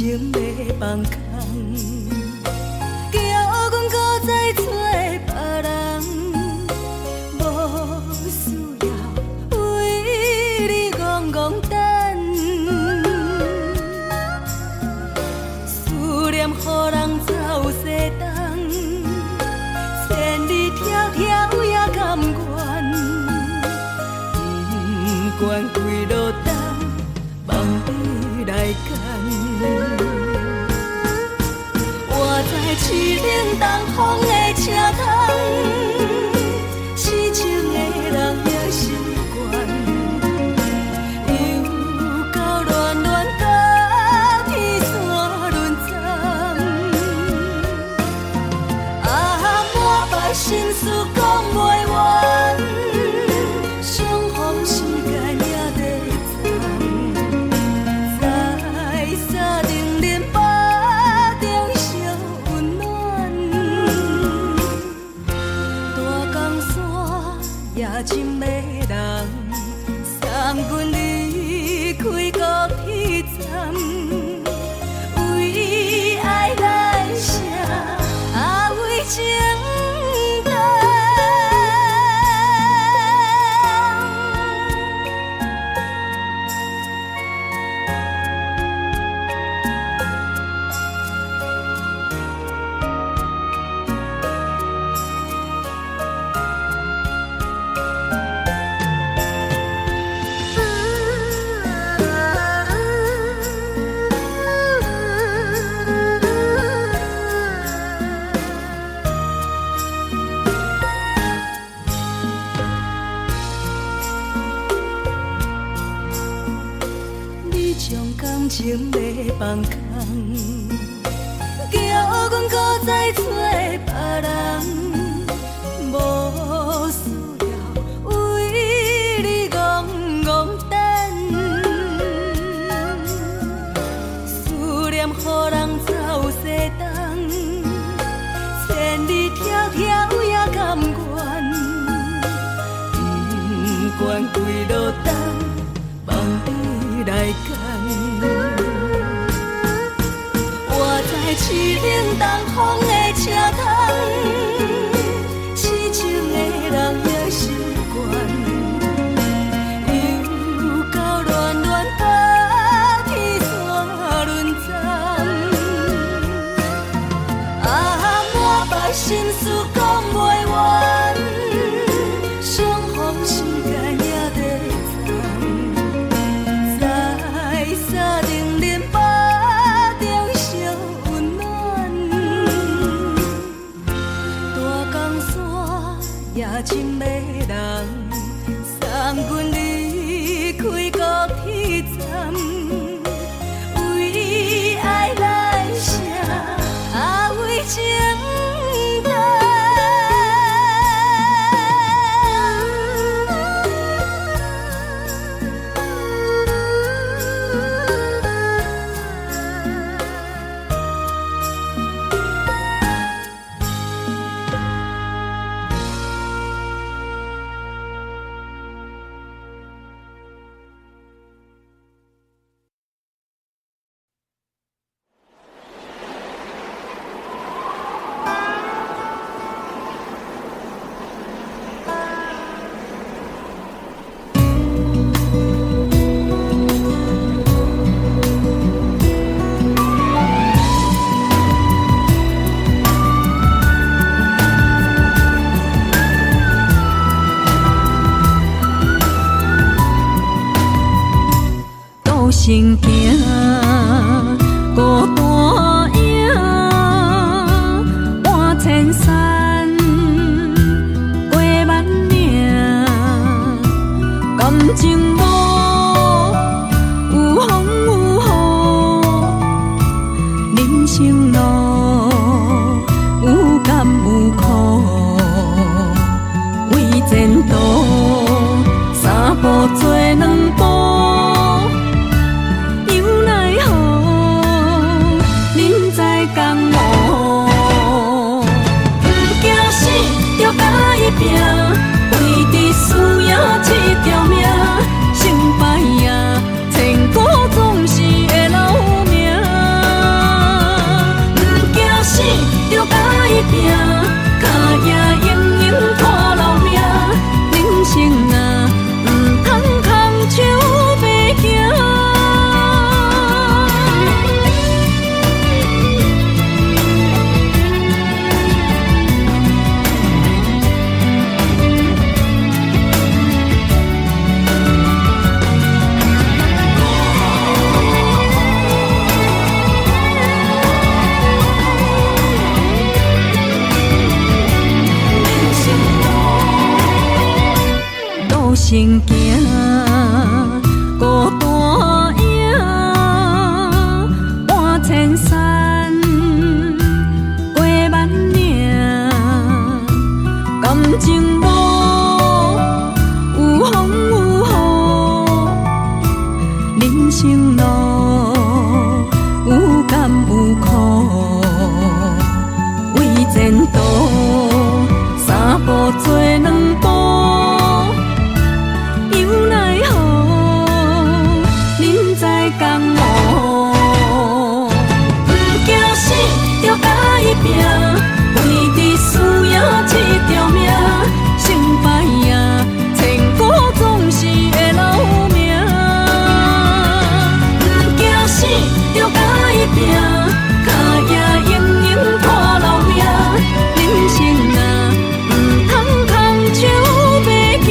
情欲放空，叫阮閣再揣別人，無需要為你戇戇等，思念予人走西東，千里迢迢也甘願，不管幾落冬，望你來牽。我在凄冷東風的車窗，痴情的人也習慣，又到暖暖甲天山輪欉，啊，满腹心事講袂完，相逢時間也在藏，在三重恁腹中相溫暖，大江山也真迷人，送阮離開高鐵站，為愛來寫，啊為情等。你將感情欲放空，叫阮閣再揣別人，無需要為你戇戇等，思念予人走西東，千里迢迢也甘願，不管幾落冬，望你來牽。我在凄冷東風的車窗，痴情的人也習慣，又到暖暖甲天山輪欉，啊，滿腹心事講袂完，相逢時間也在藏，在三重恁腹中相溫暖，大江山也真迷人，送阮離開高鐵站，為愛來寫，啊為情等。孤身行，孤單影，搬千山，過萬嶺，感情無有風有雨，人生路有甘有苦，為前途三步做兩步。又奈何，人在江湖，毋驚死，就共伊拚，為著輸贏這條命，成敗啊，千古總是會留名。生行，孤單影搬千山，過萬嶺，感情路有風有雨，人生路有甘有苦，為前途三步做兩步，猶奈何，人在江湖。毋驚死，著共伊拚，為著輸贏這條命，成敗啊，千古總是會留名。毋驚死，著共伊拚，跤跡永永看留名。人生啊，毋通空手欲行。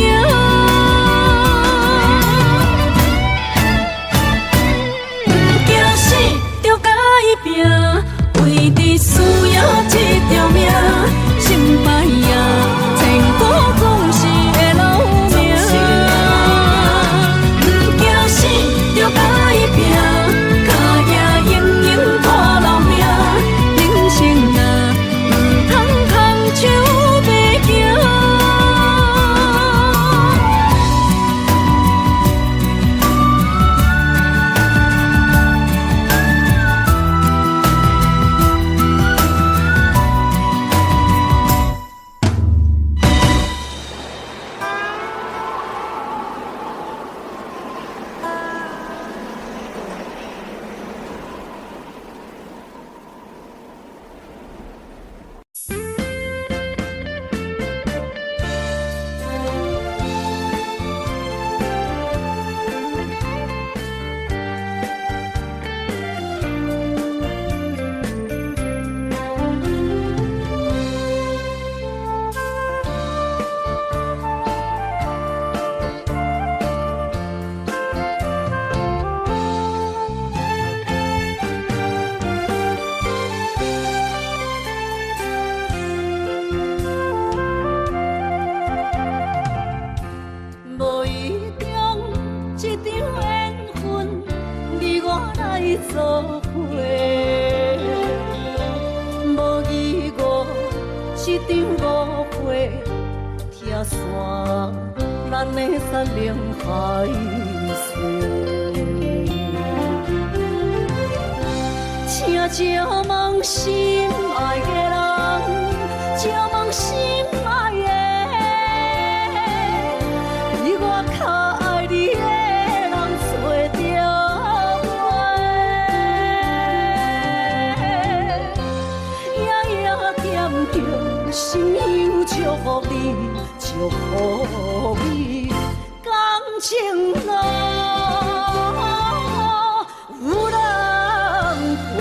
毋驚死，著共伊拚，為著輸贏這條命，成敗啊，千古總是會留名。毋驚死，著共伊拚，跤跡永永看留名。人生啊，毋通空手欲行。無意中這場緣分，你我來做伙。無疑誤，這場誤會，拆散咱的山盟海誓。請借問心愛的人，借問心愛的，比我較愛你的人找著無？夜夜惦著心香祝福你，祝福你，感情路有人陪。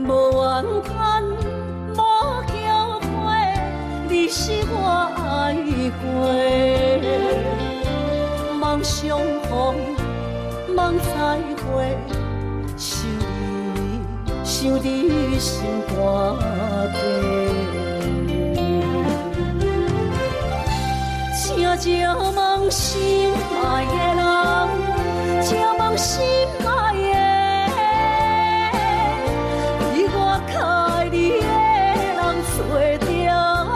無怨嘆，無後悔，你是我愛過。望相逢，望再會，想你，想你心肝底。請借問心愛的人，請問心愛的，比我較愛你的人找著無？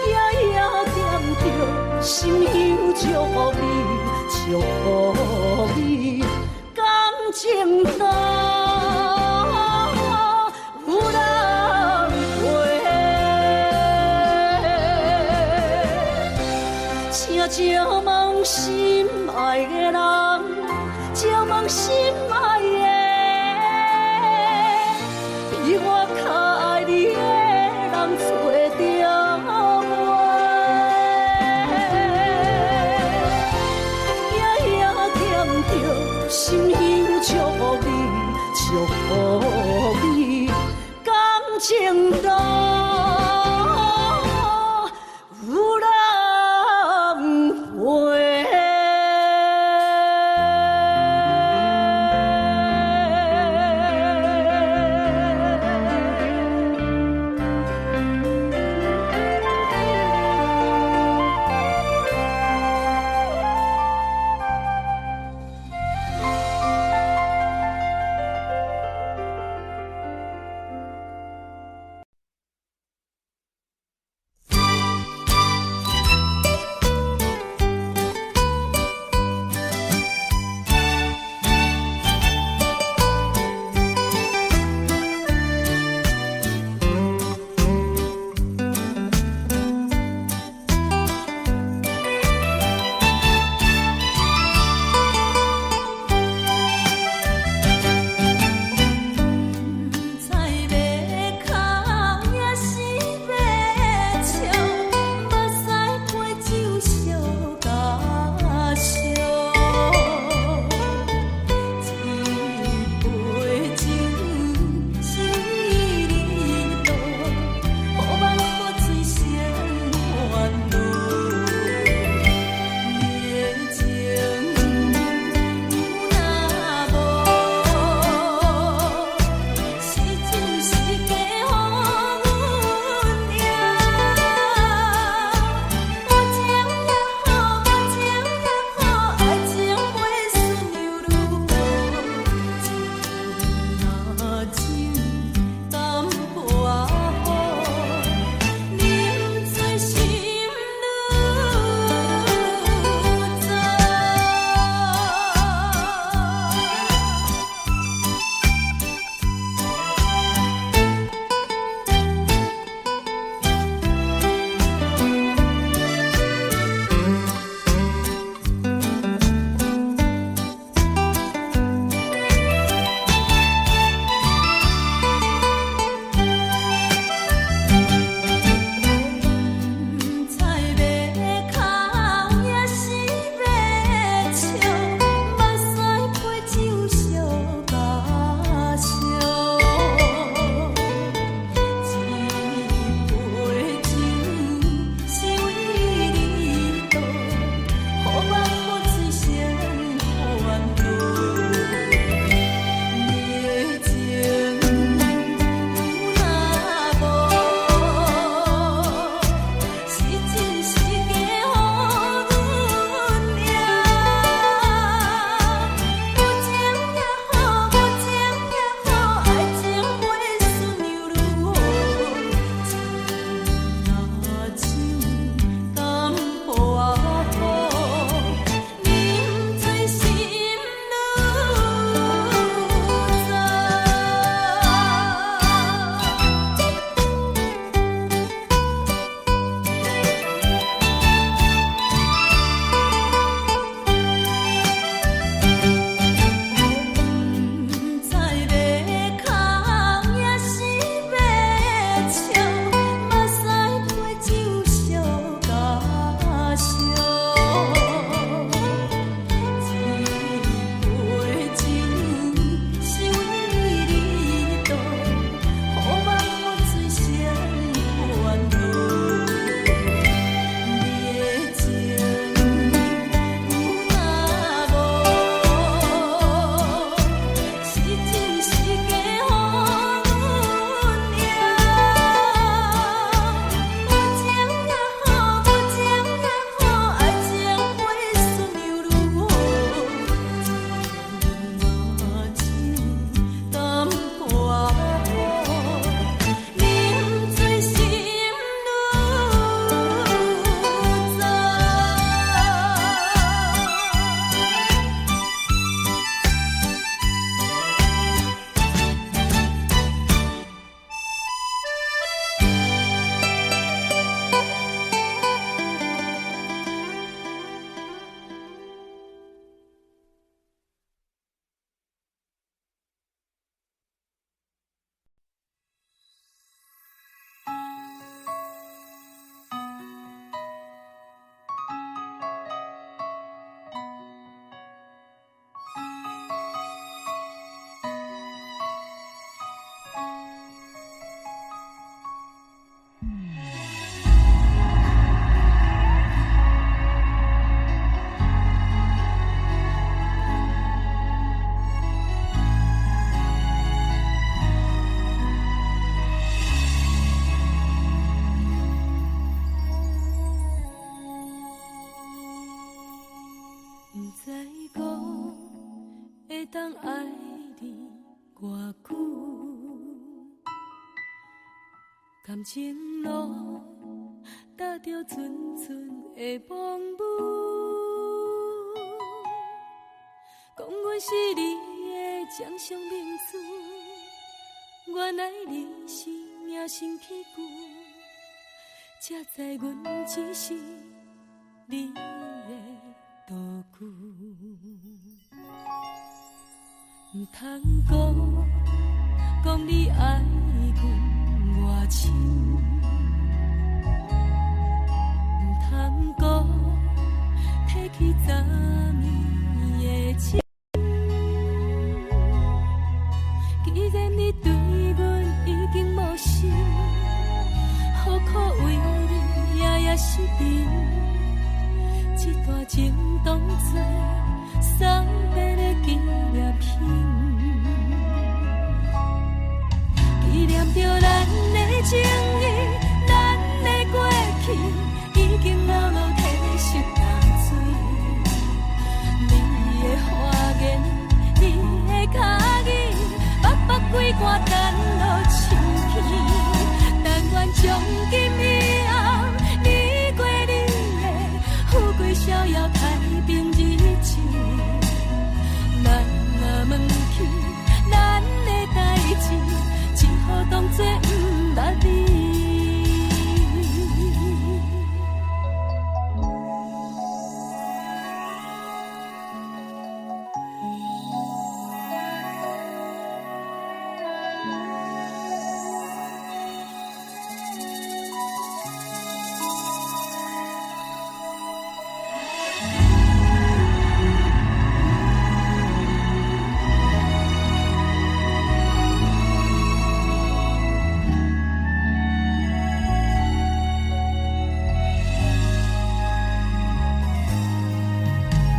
夜夜惦著心香祝福你，祝福你，感情路有人陪。請借問心愛的人，借問心愛的，比我較愛你的人找著無？夜夜惦著心香祝福你，祝當愛你偌久？感情路踏著寸寸的風雨，講阮是你的掌上明珠，原來你是命生起舊，才知阮只是你的道具。毋通講，講你愛阮偌深，毋通講，提起昨暝的情。既然你對阮已經無心，何苦為你夜夜失眠？這段情當作送別的紀念品，紀念著咱的情誼，咱的過去，已經老落褪色淡水。你的花言，你的跤語，北北規寒等落深去。但願從今以後，你過你的，富貴逍遙太平日子。咱若問起咱的代誌，只好當作毋捌你。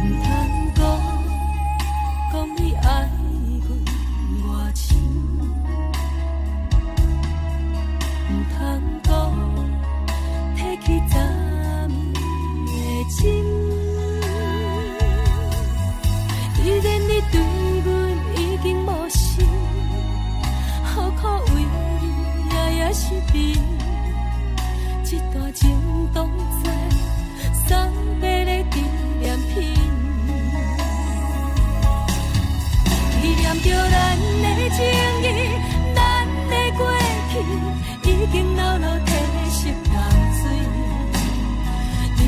毋通講，講你愛阮偌深，毋通講，提起昨暝的情。既然你對阮已經無心，何苦為你夜夜失眠？這段情當作送別的紀念品，紀念著咱的情誼，咱的過去，已經老落褪色淡水。你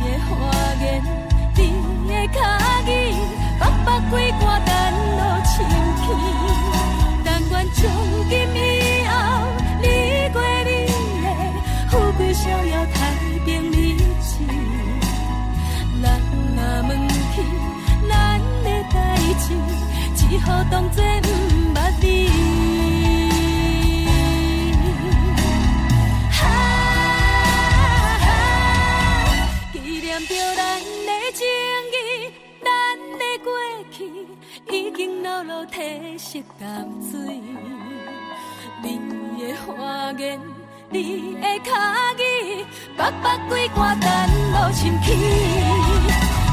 的花言，你的跤語，北北規寒等落深去。但願從今以後，你過你的，富貴逍遙太平日子。咱若問起咱的代誌，只好當作毋捌你。哈，紀念著咱的情誼，咱的過去，已經老落褪色淡水。你的花言，你的跤語，北北規寒等落深去。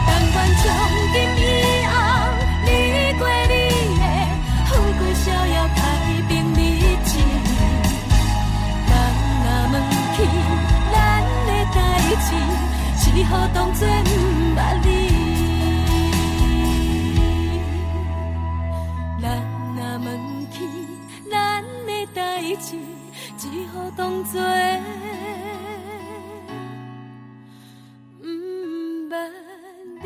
但願從今以後，你過你的，富貴逍遙太平日子。人若問起咱的代誌，只好當作毋捌你。人若問起咱的代誌，只好當作毋捌你。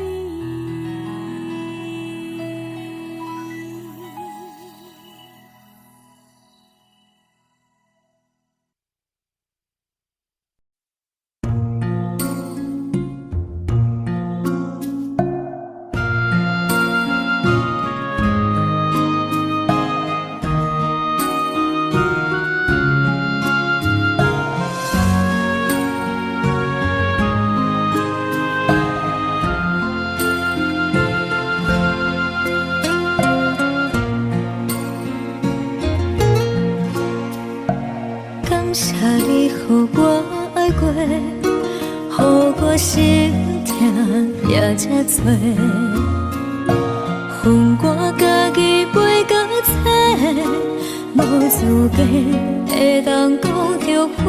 感謝你予我愛過，予我心痛也這多。予我家己飞到天，無資格會當講後悔。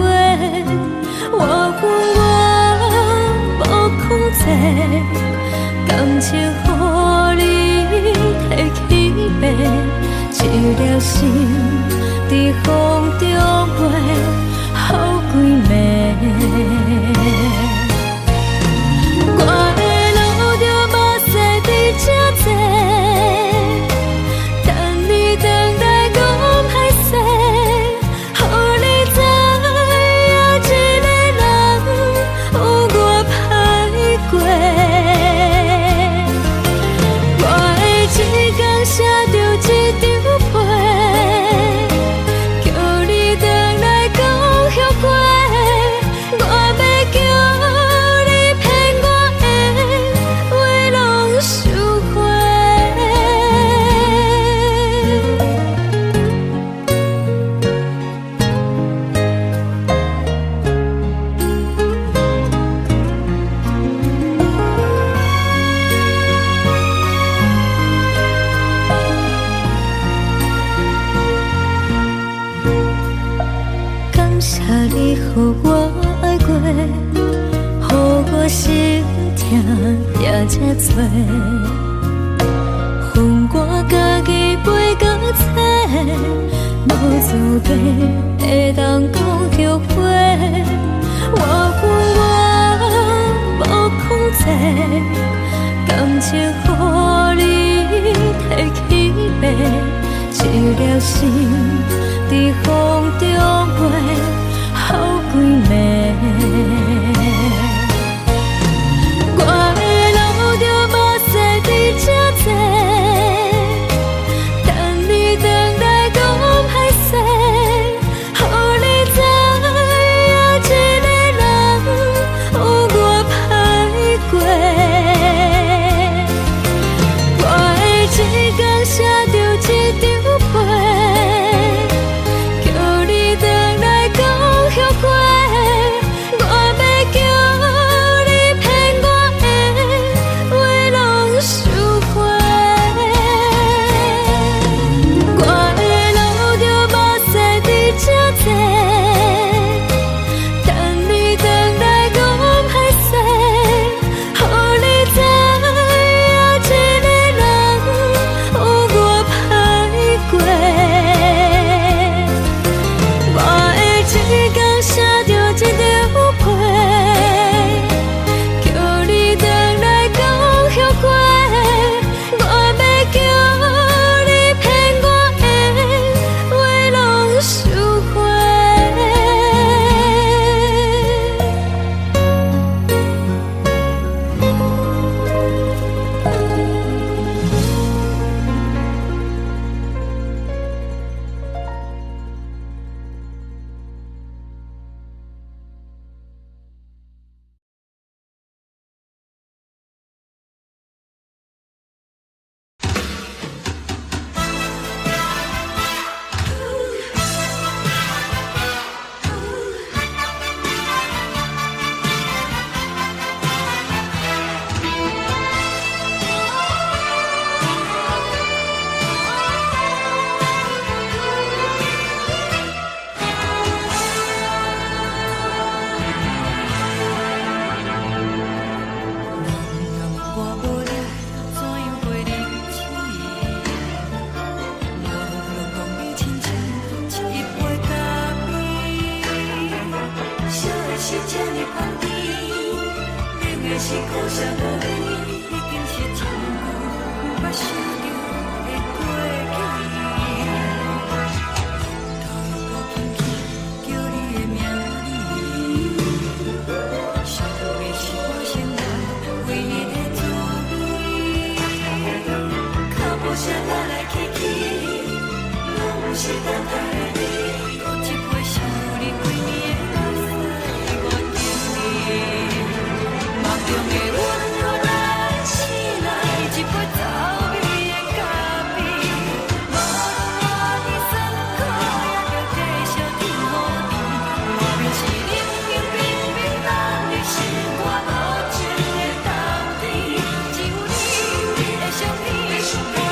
我恨我無控制，感情予你提去爬，一粒心佇風中飛，予規暝。我會流著目屎佇這坐，等你轉來講歹勢，予你知影一个人有偌歹過。我會一工寫著一張批，叫你轉來講後悔。我欲叫你騙我的話攏收回。感謝你予我愛過，予我心痛也這多。予我家己飛到天，無資格會當講後悔。我恨我無控制，感情予你提去爬，一粒心佇風中飛，予規暝。我會流著目屎佇這坐，等你轉來講歹勢，予你知影一個人有偌歹過。我會一工寫著一張批，叫你轉來講後悔。我欲叫你騙我的話攏收回。我會流著目屎佇這坐，等你轉來講歹勢，予你知影一個人有偌歹過。我會一工寫著一張批，叫你轉來講後悔。我欲叫你騙我的話攏收回。人若我無聊，怎樣過日子？無論講你親像一杯咖啡，燒的是這呢香甜，冷的是苦澀無味，已經是真久毋捌想著的過去。頭殼輕輕叫你的名字，想的是我生活唯一的滋味。腳步聲來來去去，攏毋是等待的你。這杯想你幾暝的目屎我敬你。夢中的阮予咱醒來，一杯走味的咖啡。無論偌的酸苦，也著繼續甜予甜。莫非是冷冷冰冰咱的心肝無情的冬天？只有你的相片，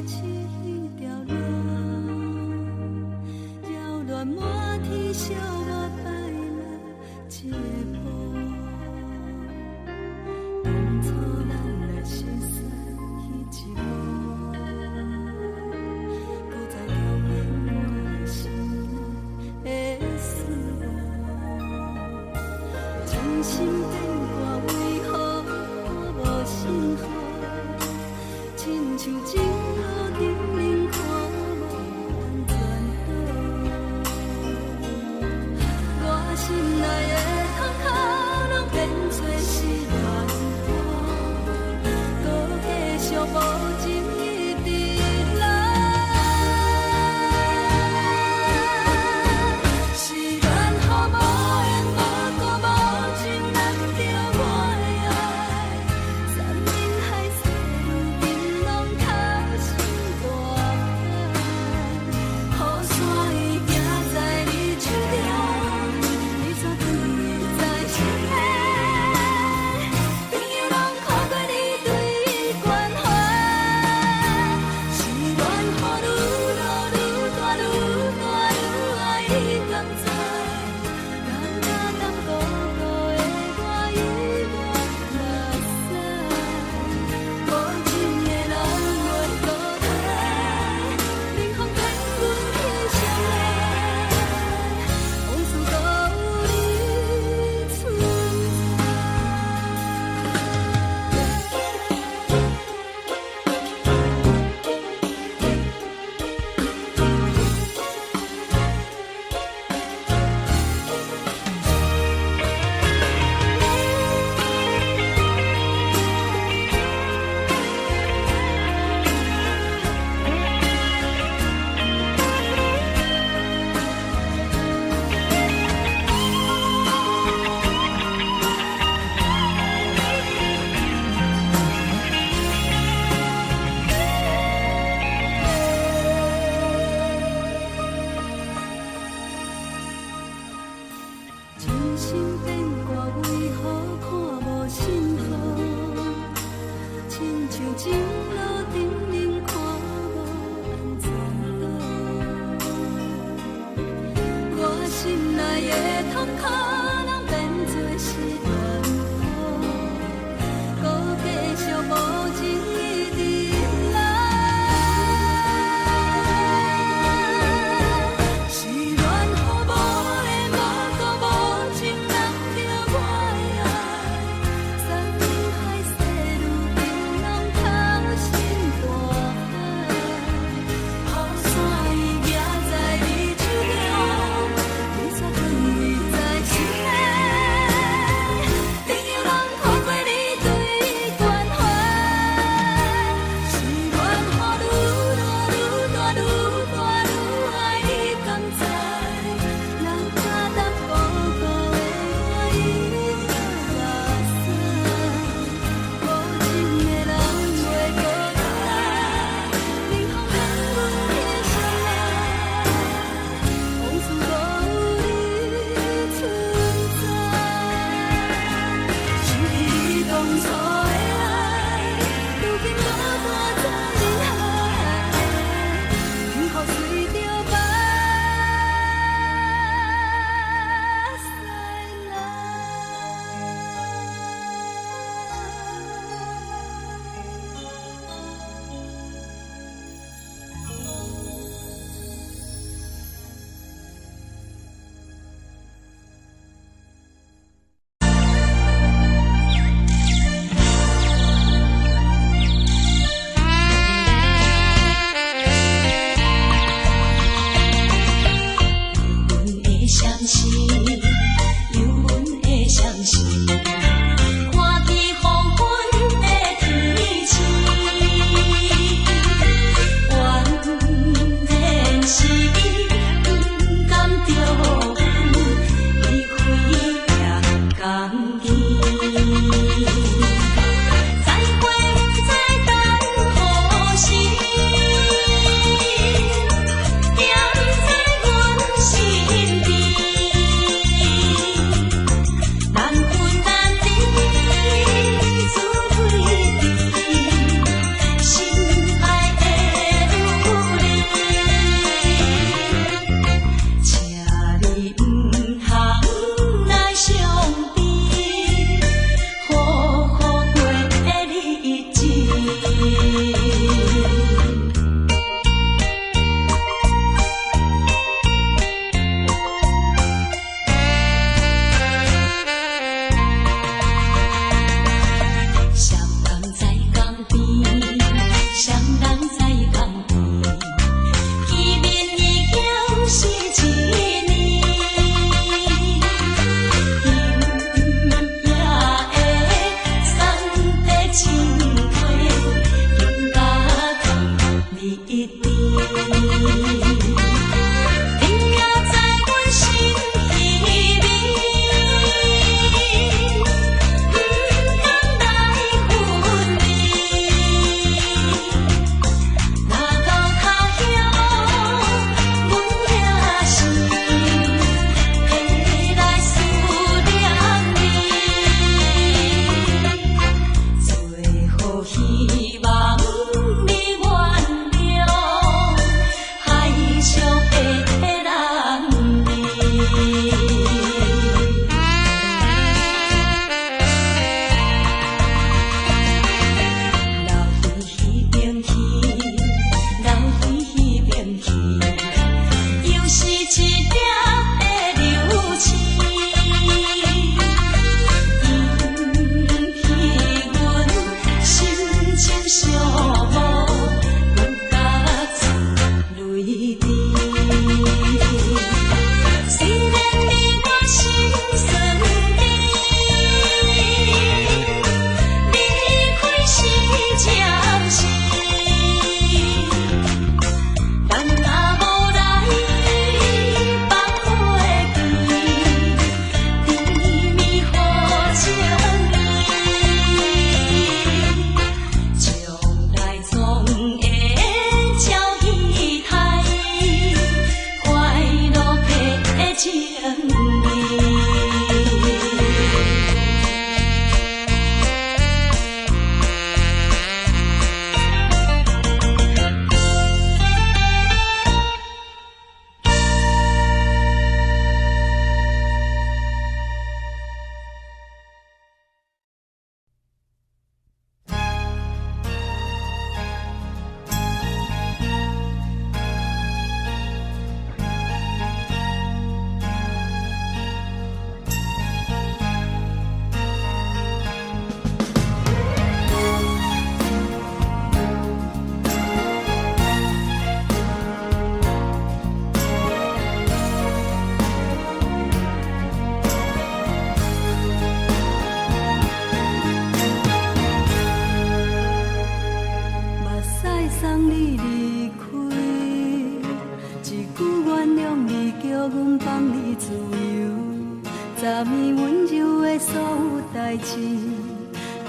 試彼條路，擾亂滿天小我擺落一步。當初咱若熟似彼一幕，閣再重演我心內的思慕。真心變卦為何我無信號？親像情路頂面看無完全倒。我心內的痛苦攏變做是戀雨，閣繼續無情一直來。是緣予無緣無故無情難著我的愛，山盟海誓如今攏空。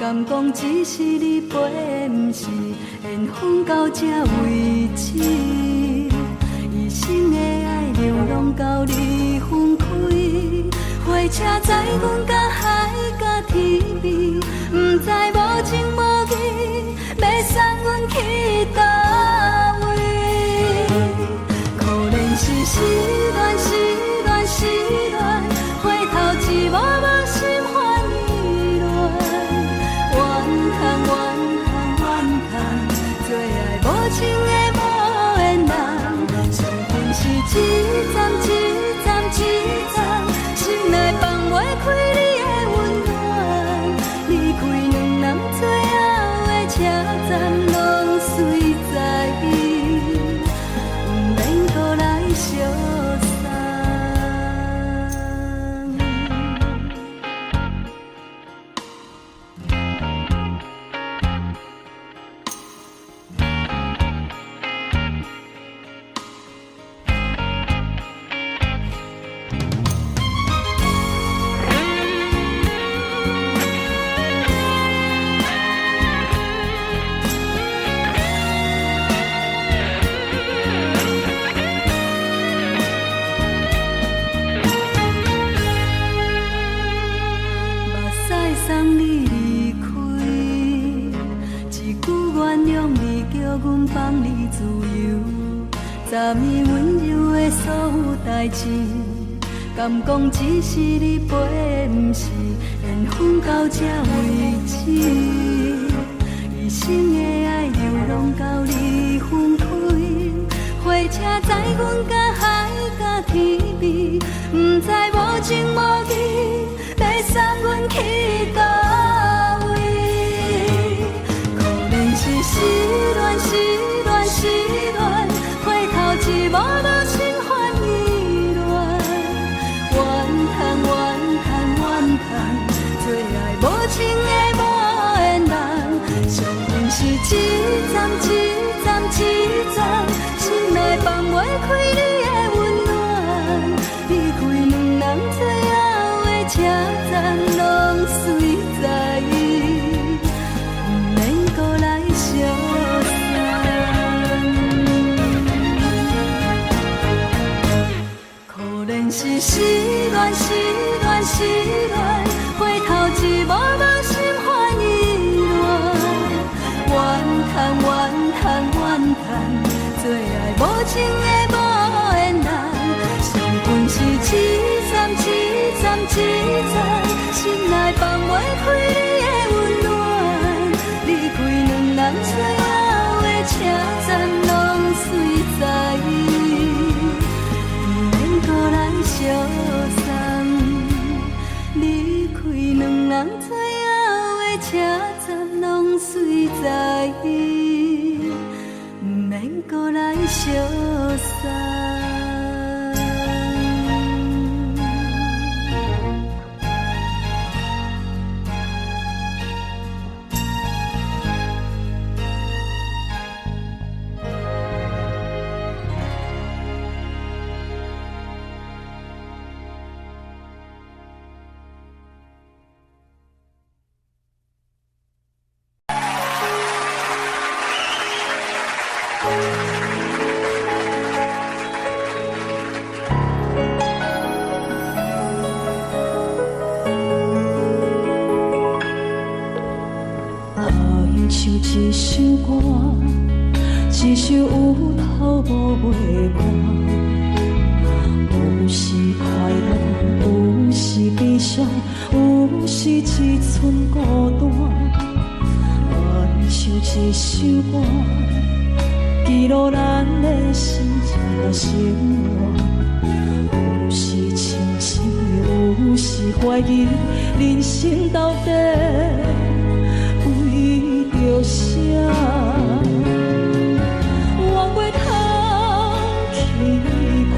敢講只是你陪，毋是緣分到這為止。一生的愛流浪到你分開，火車載阮到海角天邊，毋知無情無義，欲送阮去佗位。可憐是失戀，失戀，失戀，回頭一幕幕心煩意亂。怨嘆怨嘆怨嘆，做愛無情的無緣人，相分是一站一站一站，心內放袂開你的溫暖。離開兩人最後的車站，攏隨在伊，毋免閣來相送。目屎送你離開，一句原諒你，叫阮放你自由。昨暝溫柔的所有代誌，敢講只是你陪，毋是緣分到這為止。一生的愛流浪到你分開，火車載阮到海角天邊，毋知無情無義，欲送阮去佗位。可憐是失戀，失戀，失戀，回頭一幕幕心煩意亂。怨嘆怨嘆怨嘆，做愛無情的無緣人，相分是一站一站一站，心內放袂開你的溫暖。離開兩人最後的車站，攏隨在伊，毋免閣來相送。可憐是失戀，失戀，失戀，回頭一幕幕心煩意亂。怨嘆怨嘆怨嘆，做愛無情的無緣人，相分是一站一站一站，心內放袂開你的溫暖。離開兩人最後的車站，攏隨在伊，毋免閣來相送。離開兩人最後的車站，攏隨在伊，毋免閣來相送。爱像一首歌，一首有頭無尾歌，有時快樂，有時悲傷，有時一寸孤單。愛像一首歌，記錄咱的心情甲生活。有時深深，有時懷疑，人生到底為著啥？冤過頭去看，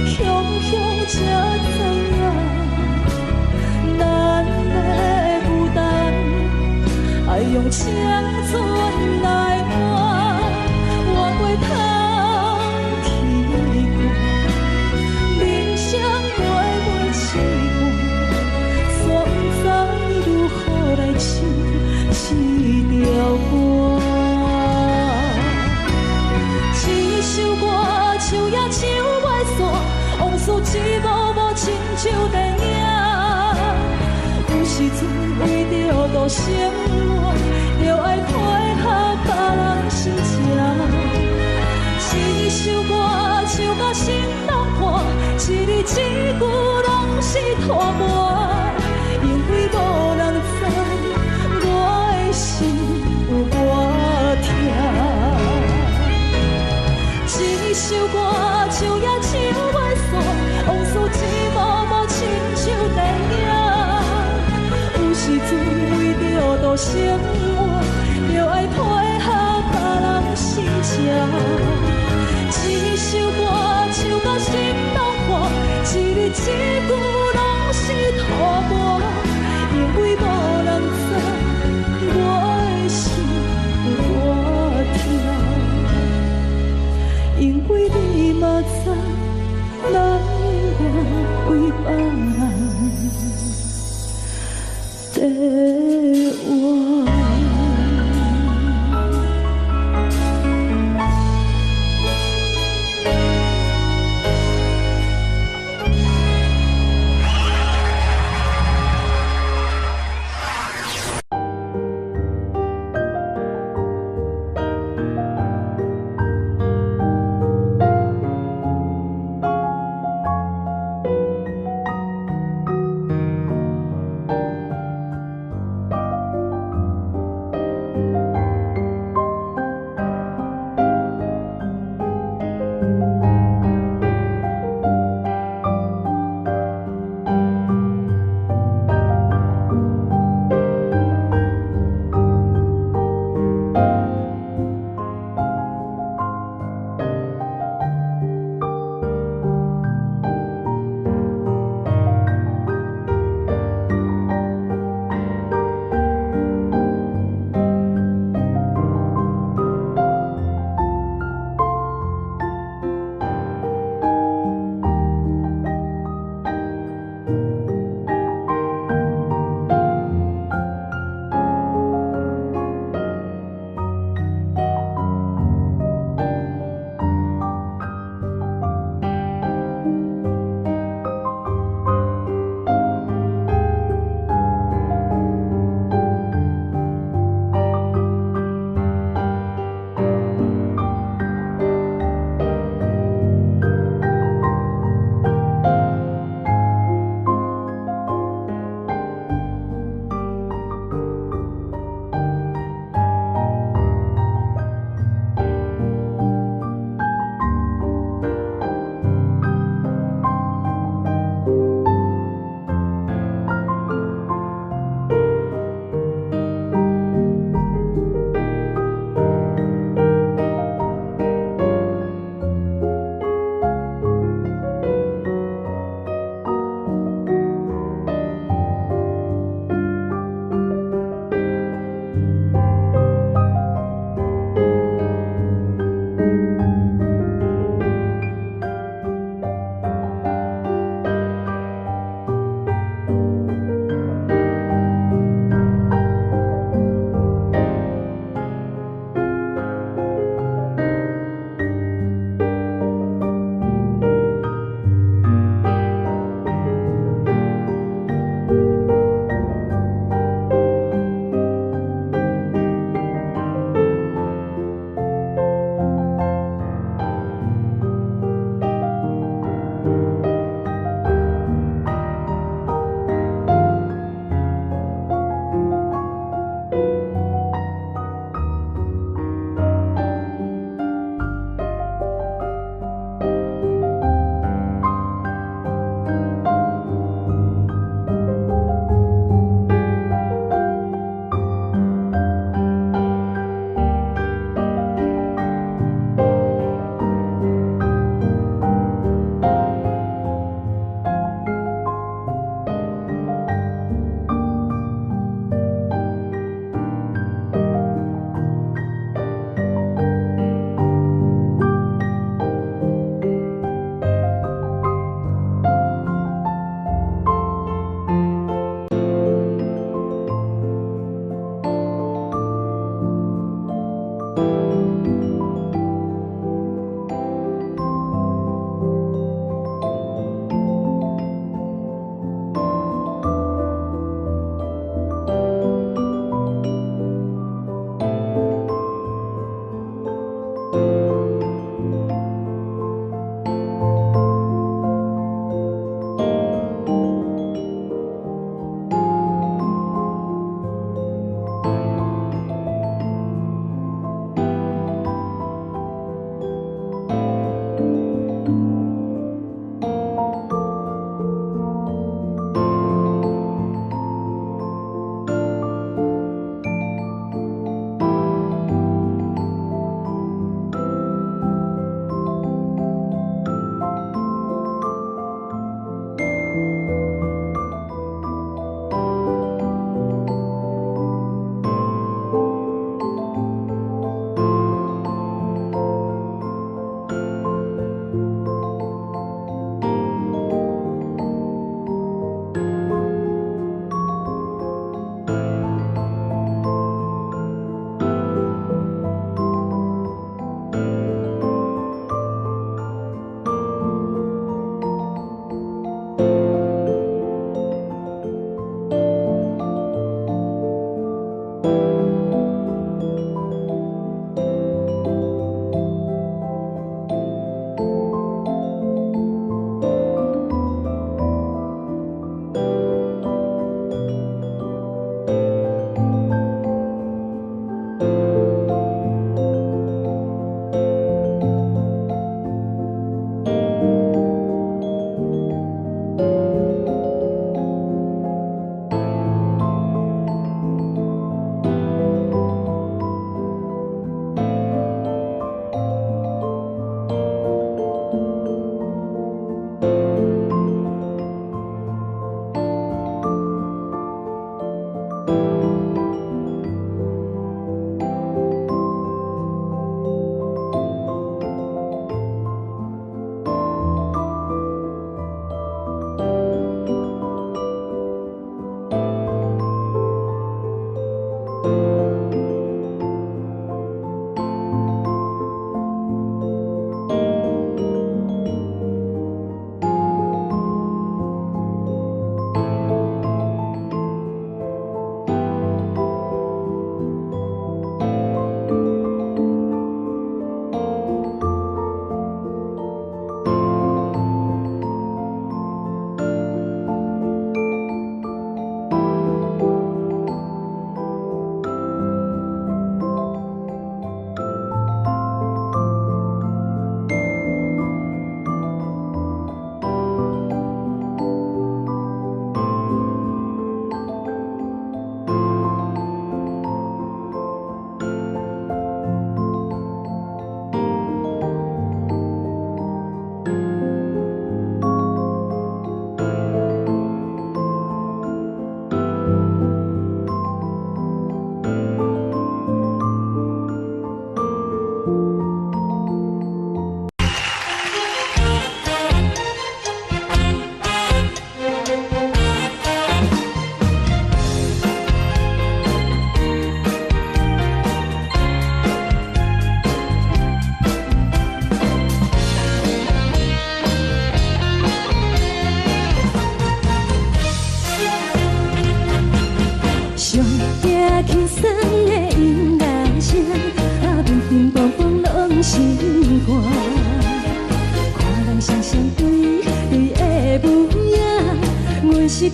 雄雄才知影，咱的孤單愛用青春來換。冤過頭去看，人生袂袂試半，煞不知如何來試。生活，著愛配合別人心情。這首歌唱甲心攏破，一字一句攏是塗抹，因為無人知我的心有偌疼。這首歌唱也唱袂煞，往事一幕幕親像電影。有時陣為著度生活，著愛配合別人心情。這首歌唱甲心攏破，一字一句攏是塗抹，因為無人知我的心有偌疼。因為你嘛知，咱願為別人在活。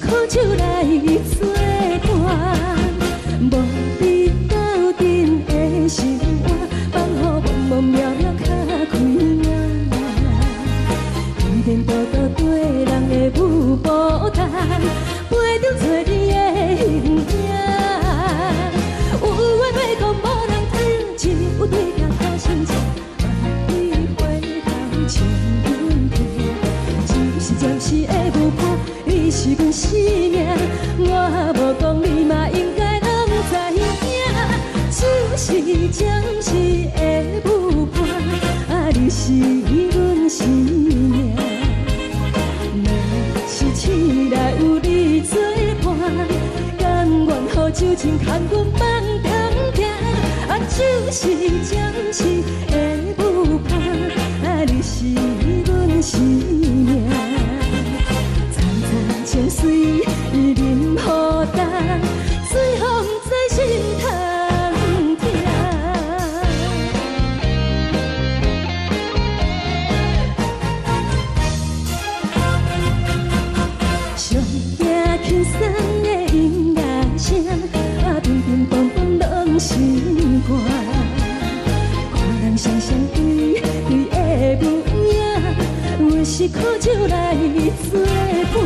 苦酒來做伴，無你鬥陣的生活，放予茫茫渺渺較開眼。天天倒倒綴人的舞步动，陪著找你的形影。有話欲講無人聽，只有對鏡苦心情，望你回頭笑阮聽。只是暫時的舞伴，你是阮生命，我無講你嘛應該攏知影。只是暫時的舞伴，啊，你是阮生命。若是醒來有你作伴，甘願予酒精牽阮夢中行。啊，只是暫時的舞伴，啊，你是阮生命。層層情水伊啉予乾，醉予毋知心通疼。上驚輕鬆的音樂聲，啊，乒乒乓乓攏是歌。看人雙雙對對的舞影，阮是苦酒來做伴，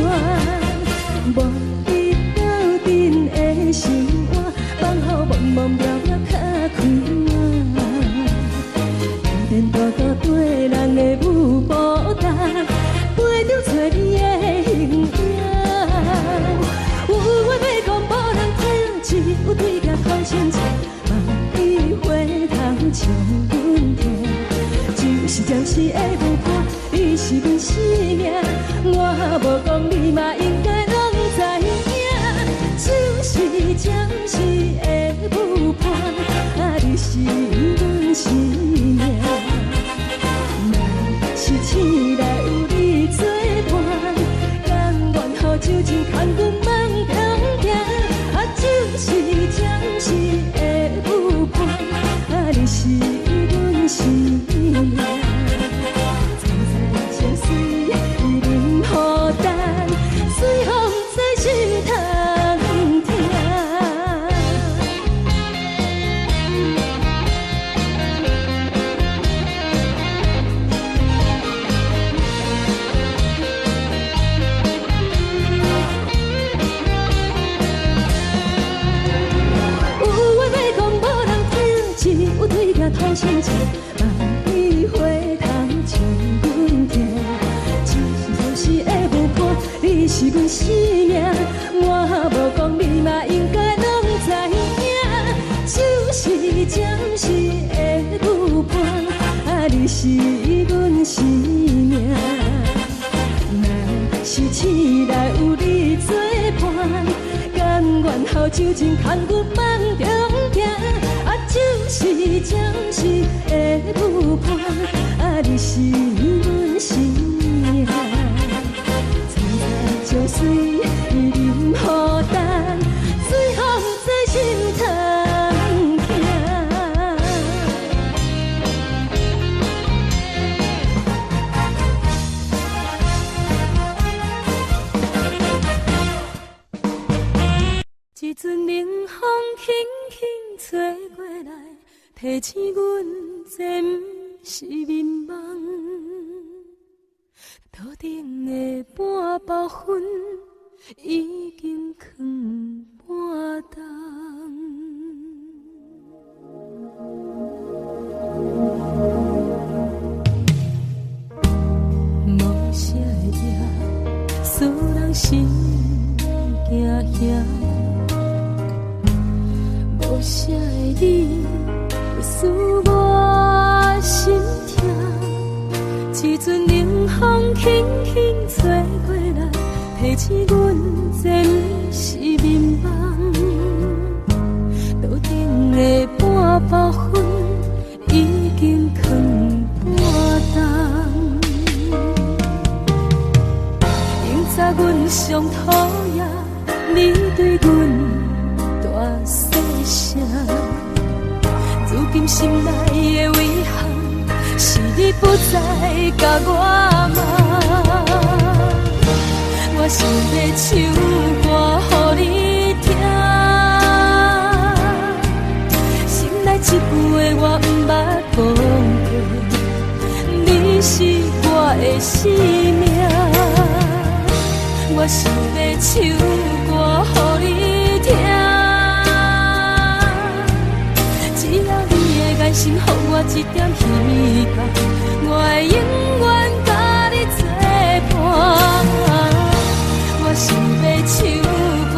無你鬥陣的生活，放予茫茫渺渺較開眼。天天倒倒綴人的舞步動，陪著找你的形影。有話欲講無人聽，只有對鏡苦心情，望你回頭笑阮聽。只是暫時的舞伴，你是阮生命，我無講你嘛應該攏知影。只是暫時的舞伴，啊，你是阮生命。若是醒來有你作伴，甘願予酒精牽阮夢中行。啊，只是暫時的舞伴，啊，你是阮生命。層層情水伊啉予乾，醉予毋知心通疼。有話欲講無人聽，只有對鏡吐心情，望你回頭笑阮聽。只是暫時的舞伴，你是阮生命，我無講你嘛應該攏知影。只是暫時的舞伴，啊，你是阮生命。若是醒來有你作伴，甘願予酒精牽阮夢中行。啊，只是暫時的舞伴，啊，你是阮生命。層層情水伊啉予乾，醉予毋知心通疼。一陣冷風輕輕吹過來，提醒阮這毋是眠夢。桌頂的半包烟已經囥半冬。無聲的夜，使人心驚嚇。無聲的你，會使我心痛。一陣冷風輕輕吹過來，提醒阮這毋是眠夢。桌頂的半包烟已經囥半冬。永早阮上討厭你對阮大細聲，如今心內的遺憾，是你不再共我罵。我想欲唱歌予你聽，心內這句話我毋捌講過，你是我的生命。我想欲唱歌予你聽，只要你的眼神予我一點希望，我會永遠佮你作伴。我想欲唱歌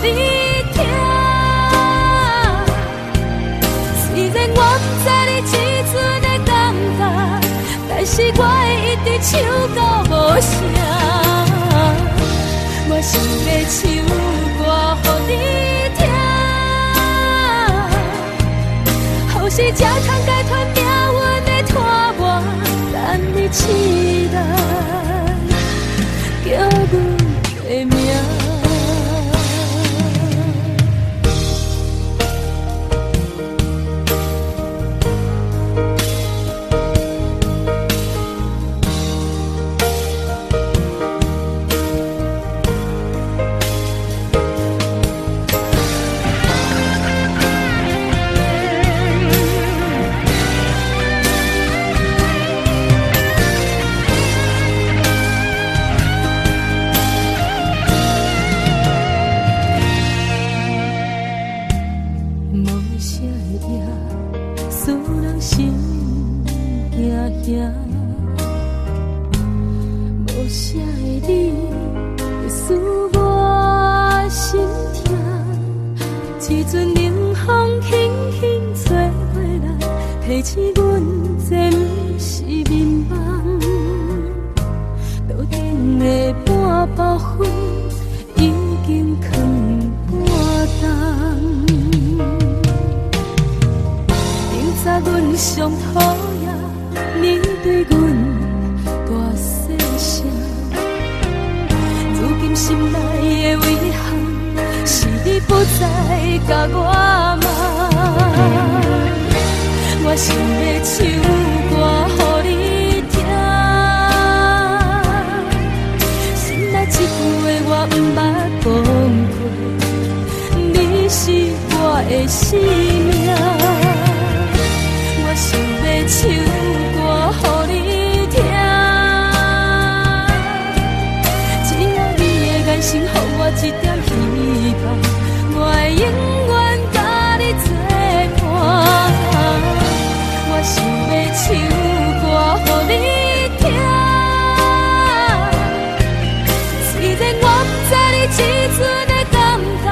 予你聽，雖然我毋知你這陣的感覺，但是我會一直唱到無聲。我想欲唱歌予你聽，予死才通解脫命運的拖磨，等你醒來，叫阮的名。無聲的夜，使人心驚驚。無聲的你，使我心痛。一陣冷風輕輕吹過來，提醒阮這毋是眠夢。桌頂的半包烟已經囥半冬。明早阮上討厭你對阮大細聲，如今心內的遺憾是你不再共我夢。我想欲唱歌予你聽，心內這句話我毋捌講過，你是我的生命。我想欲唱歌予你聽，只要你的眼神予我一點希望，我會永遠佮你作伴。我想欲唱歌予你聽，雖然我毋知你這陣的感覺，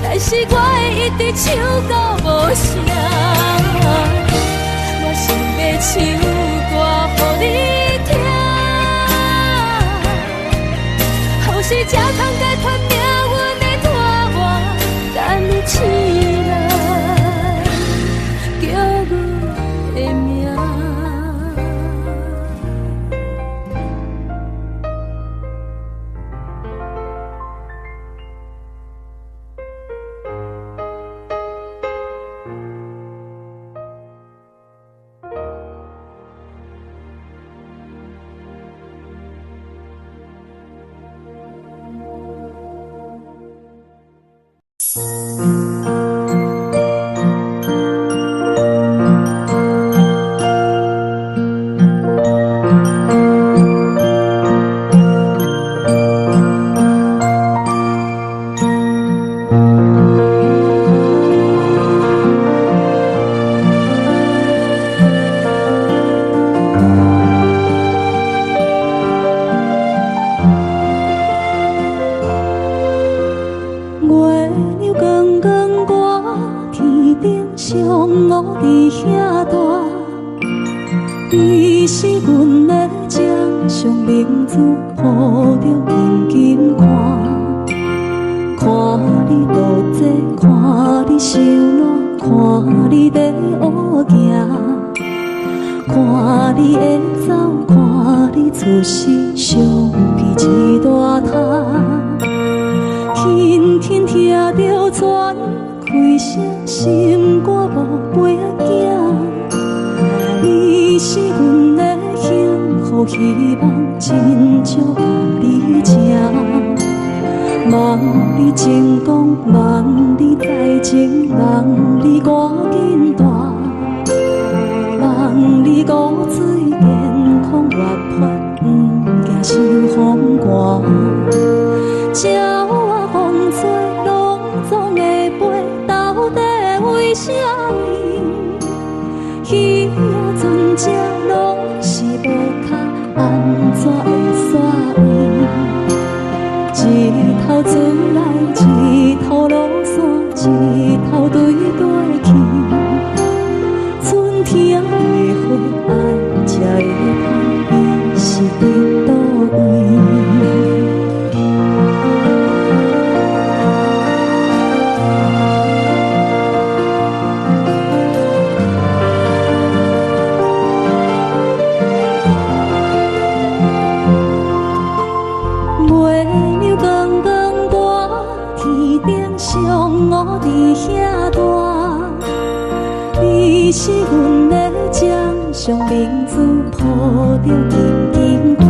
但是我會一直唱到無聲。我想欲唱歌予你聽，予死才通解脫命運的拖磨，等你醒來，叫阮的名。月亮光光挂天頂，上烏佇遐大，伊是阮的掌上明珠，抱著緊緊看，看你倒坐，看你收涎，看你咧學行，看你會走，看你出世，相片一大沓。轻轻听著船开声，心肝无飞仔行。你是阮的幸福希望，真少共你情。望你成功，望你才情，望你趕緊大，望你五水健康活潑，毋驚受風寒。鳥仔風吹，攏總會飛，到底為啥物？魚仔船只攏是無跤，按怎會徙位？日頭出來，日頭落山，日頭對過去。春天的花愛才會芳，伊是佇佗位？月娘光光挂天頂，上烏佇遐大。你是阮的掌上明珠，抱著緊緊看。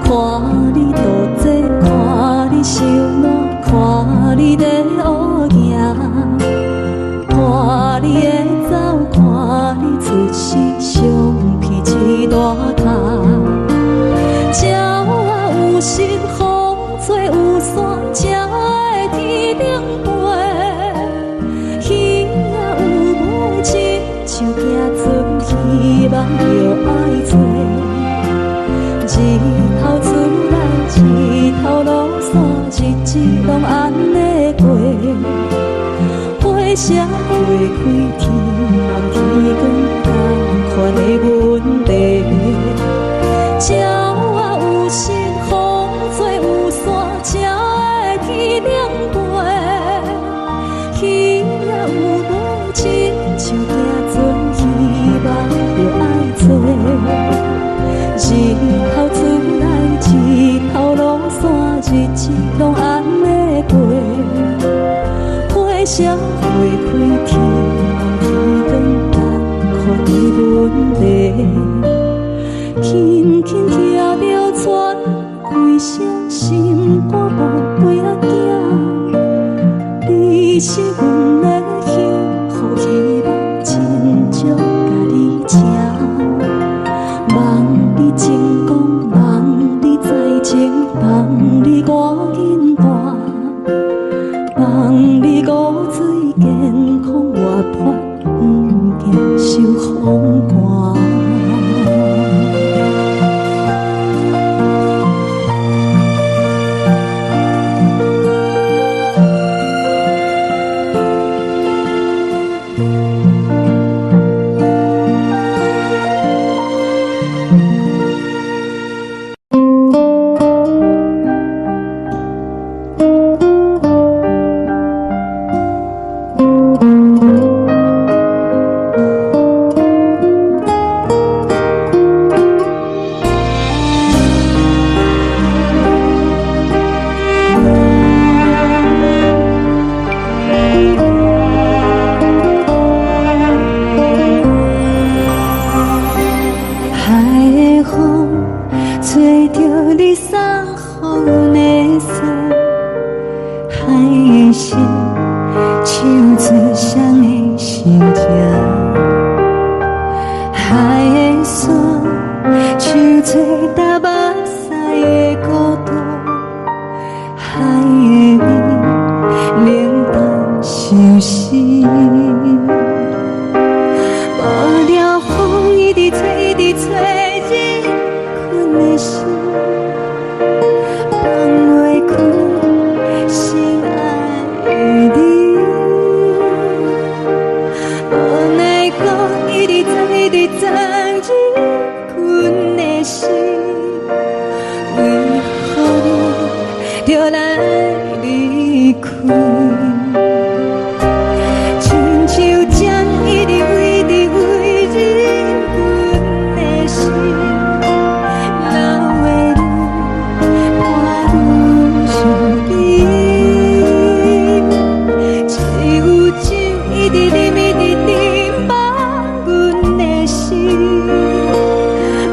看你渡這，看你收涎，看你咧學行，看你會走，看你出世，相片一大卡。鳥仔有心，風吹有山，才會天頂飛。魚仔有尾，親像行船，希望著愛揣。日頭出來，日頭落山，日子攏按呢過。花謝花開，天暗天光，仝款的問題。鳥仔有心，風吹有山，才會天頂飛。魚仔有尾，親像行船，希望著愛揣。日頭出來，日頭落山，日子攏按呢過。花謝花開，天暗天光，仝款的問題。輕輕聽著船開聲，心肝寶貝仔囝，你是阮的幸福希望，真少共你請。望你成功，望你才情，望你趕緊大，望你五水健康活潑，毋驚受風寒。海的風吹著你送予阮的衫，海的心唱出誰的心情，海的沙唱出踏目屎的孤獨，海的味冷淡相思。無聊風一直吹，一直吹，入困的心，放袂開心愛的你。無奈何一直藏，一直藏入困的心，為何你著來離開？親像針一直圍直圍入阮的心，流的淚伴阮相依。只有酒一直啉，一直啉，放阮的心，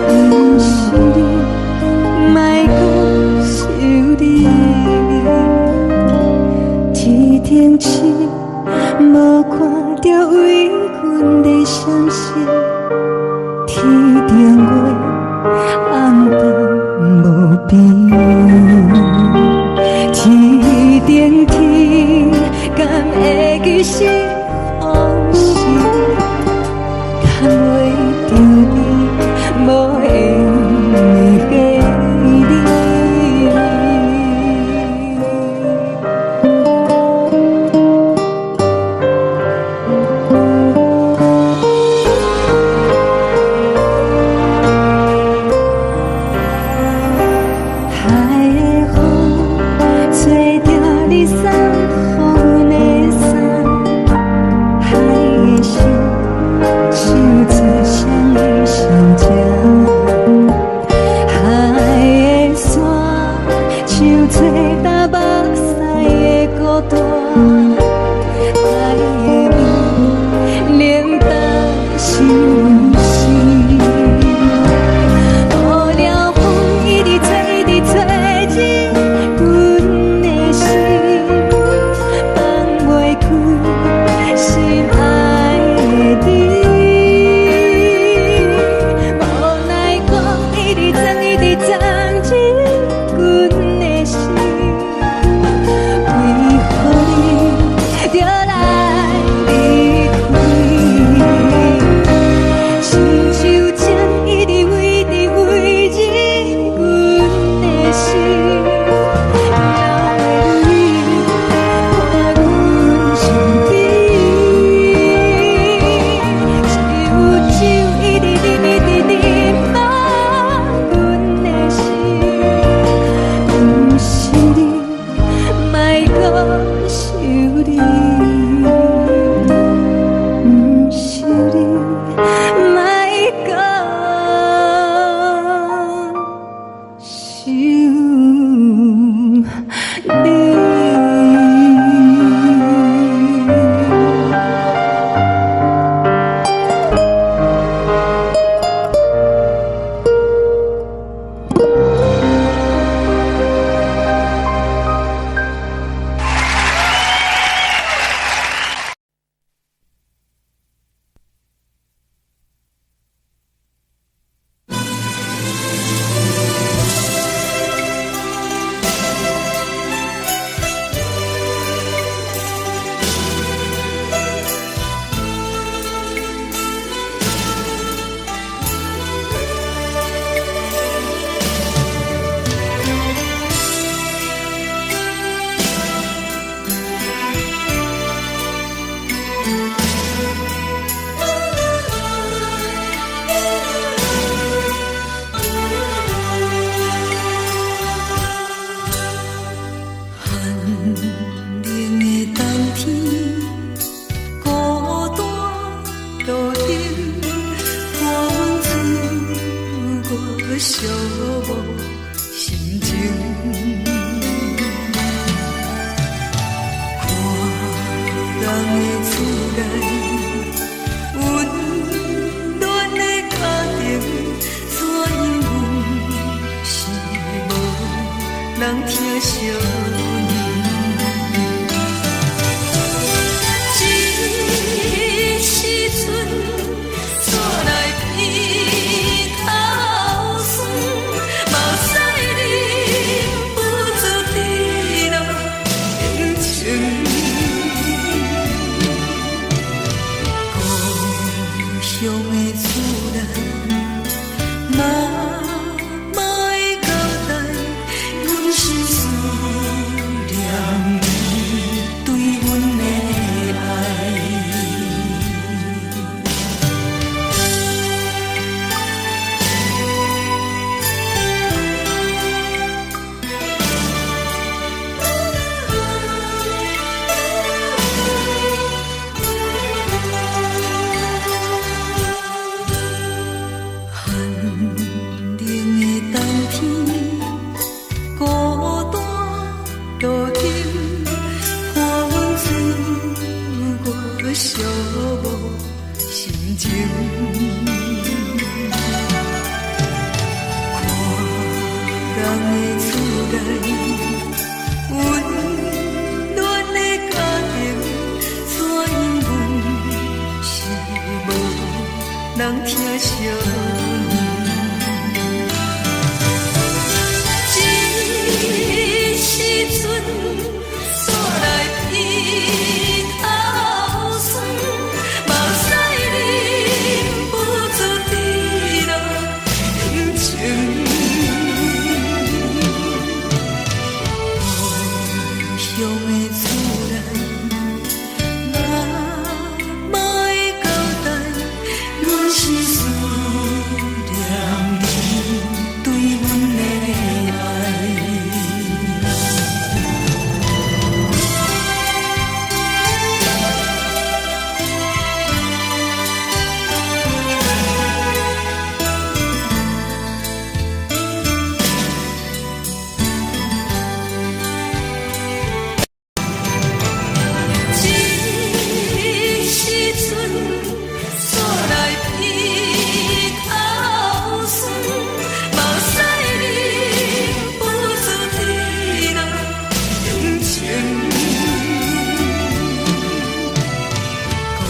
毋是你，莫閣想你。著為阮的閃失，天頂月暗淡無邊，天頂天敢會記是予是，牽袂著你無緣的彼。海的風吹著你送予阮的衫，海的心唱出誰的心情？海的沙唱出淡目屎的孤單，海的味冷淡相思。無聊風一直吹，一直吹入阮的心，放袂開心愛的你。無奈風一直鑽，一直鑽入阮的心，為何你著來離開？親像針一直圍直圍入阮的心，哪會你伴阮身邊？只有酒一直啉，一直啉滿阮的心，毋是你，莫閣想你，毋是你，莫閣想你。寒冷的冬天，孤單路燈，伴阮自我寂寞心情。看人的厝內，溫暖的家庭，怎樣阮是無人疼惜阮。這時陣，煞來鼻頭酸，目屎忍不住滴落眼睛。故鄉的厝內，媽媽的交代，阮心思念你對阮的愛。寒冷的冬天，孤單路燈，伴阮自我寂寞心情。看人的厝內，溫暖的家庭，怎樣阮阮。這時陣煞來鼻頭酸，目屎忍不住滴落眼睛。故鄉的厝內，媽媽的交代，阮是思念你對阮的愛。這時陣煞來鼻頭酸，目屎忍不住滴落眼睛。故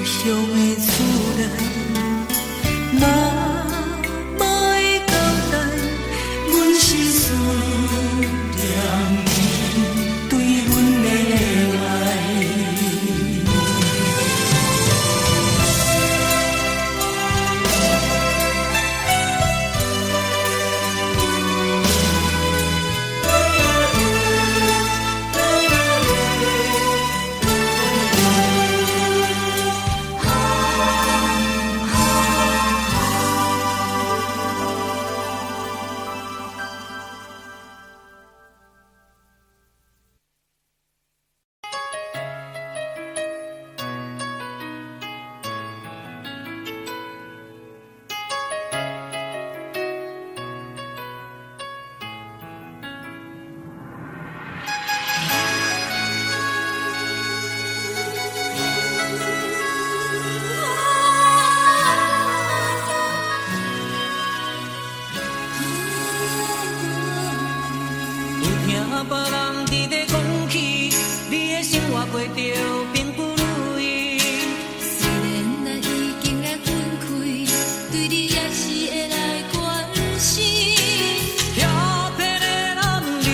鄉的厝內，媽媽的交代，阮是思念你對阮的愛。有聽別人佇咧講起，你的生活過著並不如意。雖然咱已經來分開，對你也是會來關心。遐騙的男兒，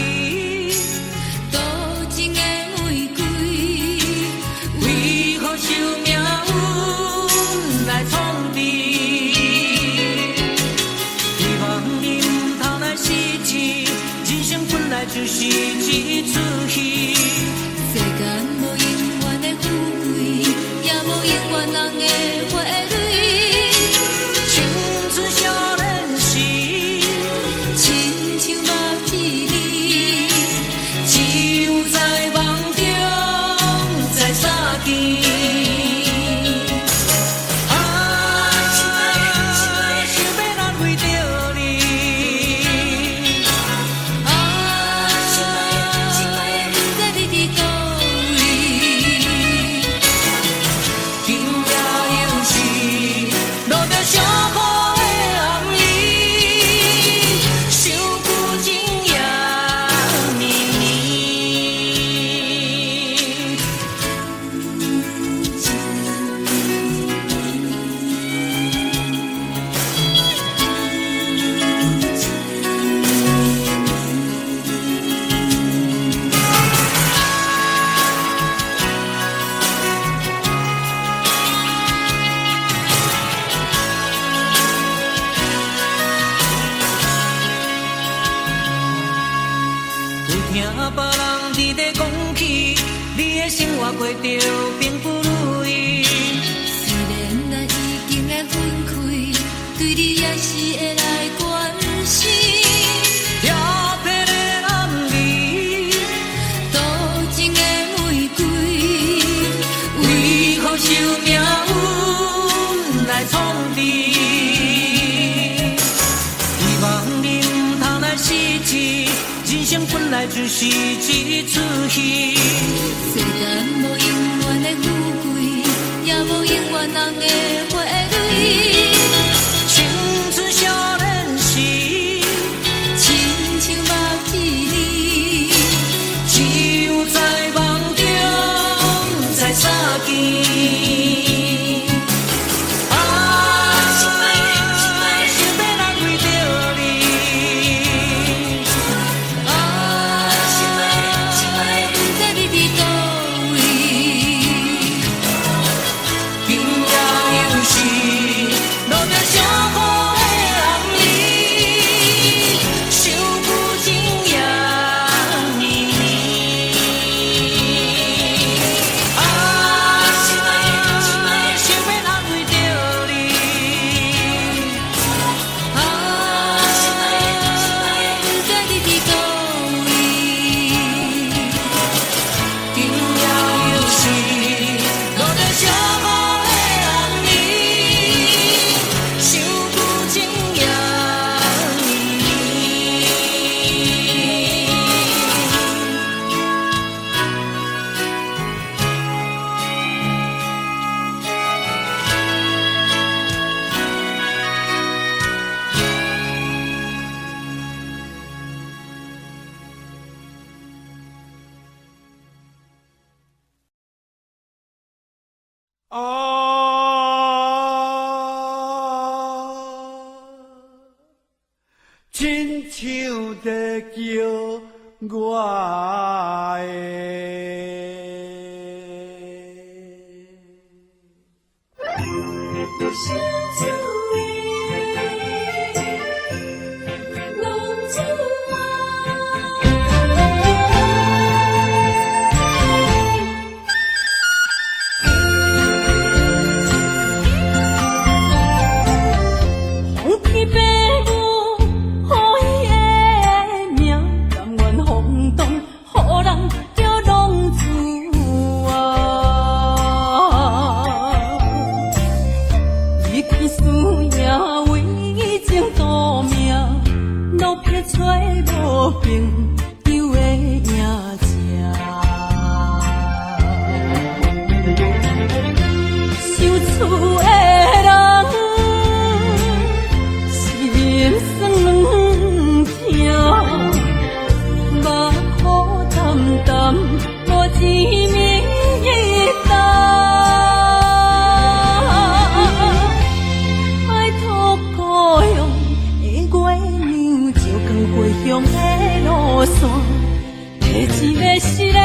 多情的玫瑰，為何受命運來創治？希望你毋通來失志，人生本來就是一齣戲。世間無永遠的富貴，也無永遠人的花蕊。青春少年時，親像目一暝，只有在夢中再相見。啊，想欲難為著你。啊，不知你佇佗位。今夜又是落著小雨的暗暝，想舊情也綿綿。有聽別人佇咧講起，你的生活過著並不如意。雖然咱已經來分開，對你也是會來關心。遐騙的男兒，多情的玫瑰，為何受命運來創治？希望你毋通來失志，人生本來就是一齣戲。世間無永遠的富貴，也無永遠人的花蕊。青春少年時，親像目一暝，只有在夢中再相見。啊，想啊，親像在叫我的。相思的浪子啊。放弃爸母予伊的名，甘愿放荡，予人叫浪子啊。伊去输赢为情赌命，落魄找无朋友的影子。想厝的人心酸痛，目苦澹澹，无一暝担。拜托故乡的月娘，照光回乡的路线，提一个失的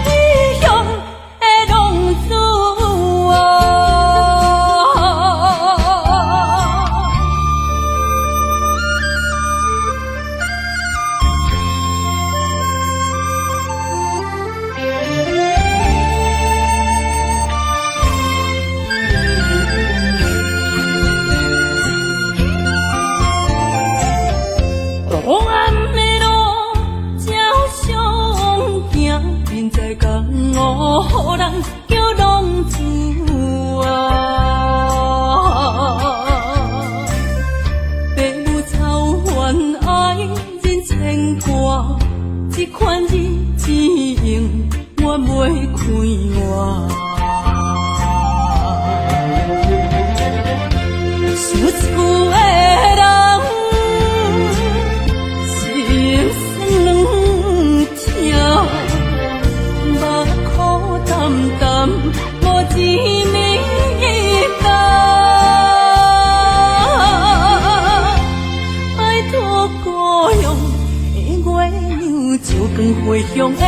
异乡的浪子啊。黑暗的路照相行，人在江湖，予人叫浪子啊。爸母操烦爱人牵挂，这款日子永远袂快活。想厝的人心酸痛，目苦澹澹，无一暝担。拜托故乡的月娘，照光回乡的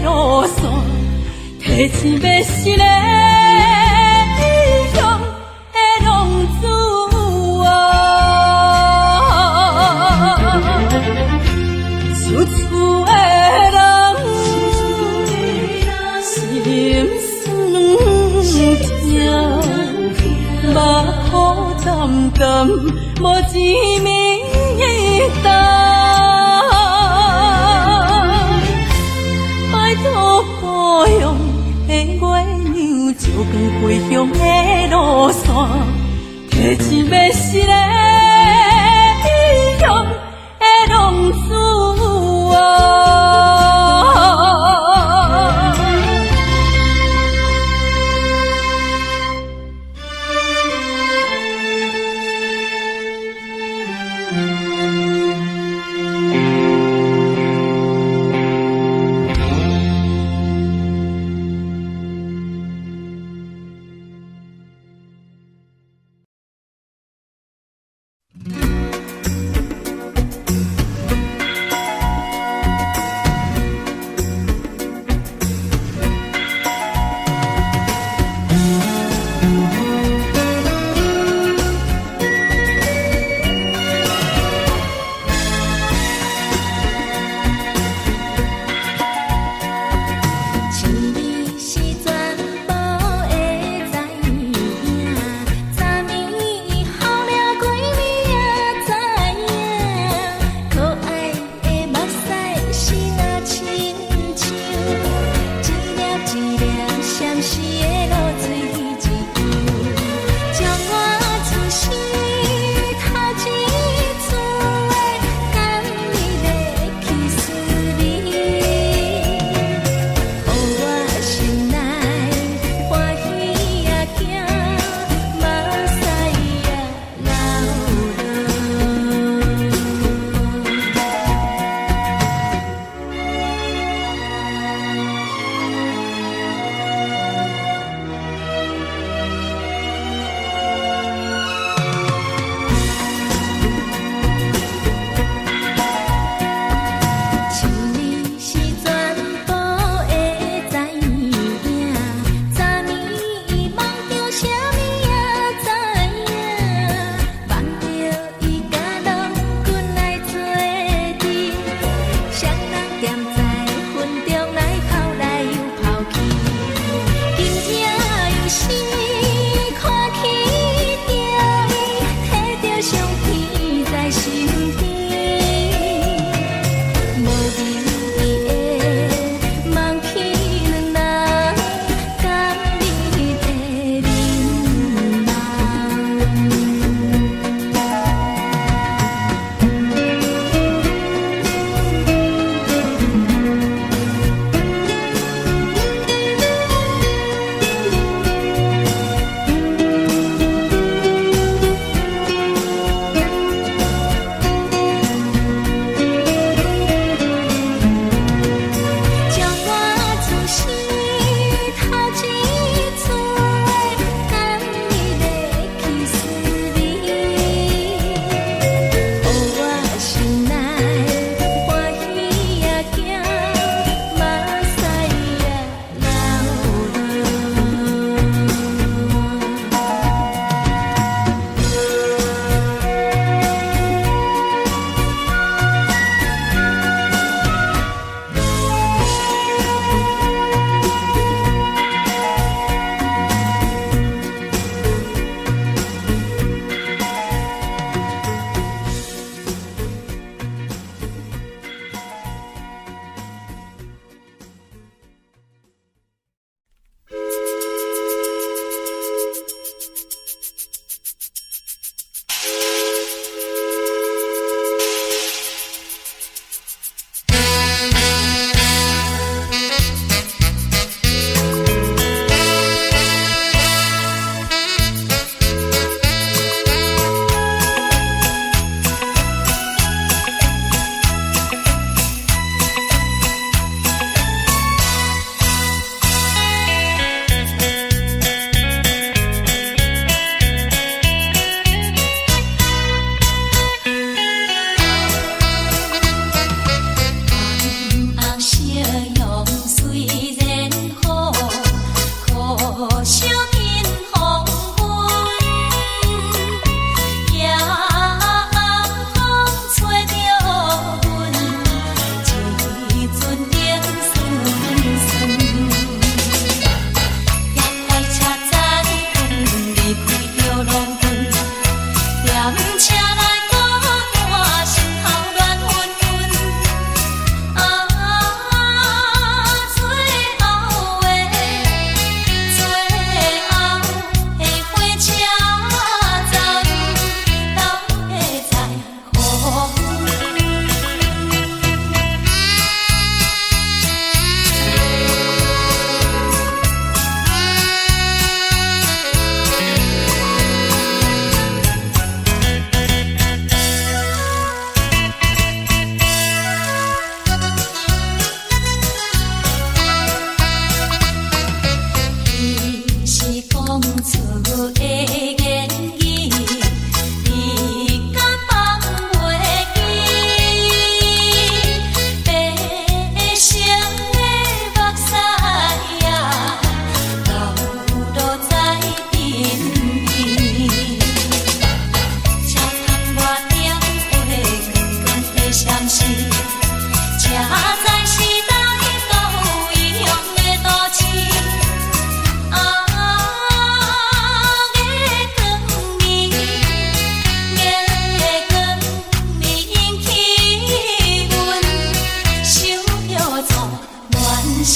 路线，提一个失的异乡的浪子啊。想厝的人心酸痛，目苦澹澹，无一暝担。拜托故乡的月娘，照光回乡的路线，提一个失的异乡的浪子啊。當初的言語，你敢放袂記？白色的目屎啊，流落在鬢邊。車窗外燈火光光的閃烁，這才是當日到異鄉的都市。啊，月光暝，月光暝引起阮想著做恋时。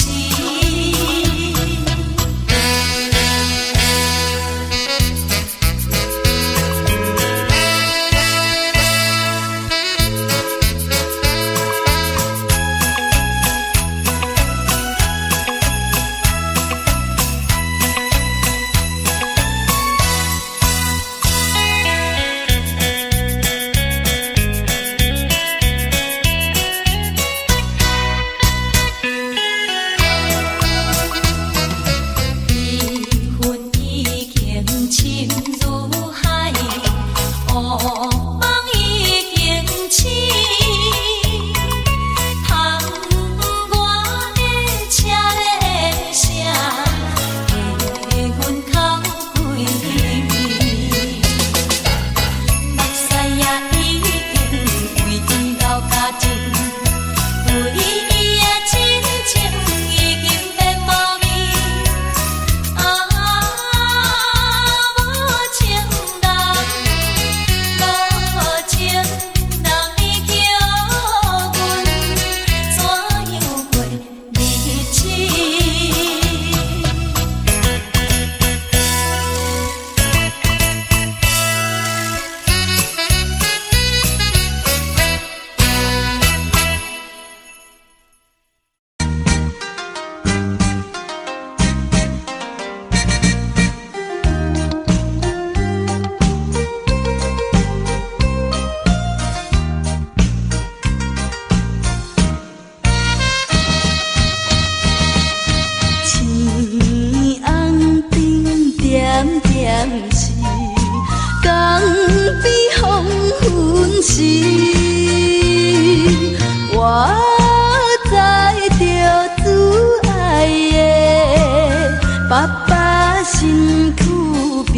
悲恨已經深如海，惡夢已經醒。窗外的車鈴聲，替阮哭幾暝。目屎也已經為伊流乾淨，對伊的真情已經變無味。啊，無情人，無情人，你叫阮怎樣過日子？青红灯点点是，江边黄昏时，我载著主爱的爸爸身躯边，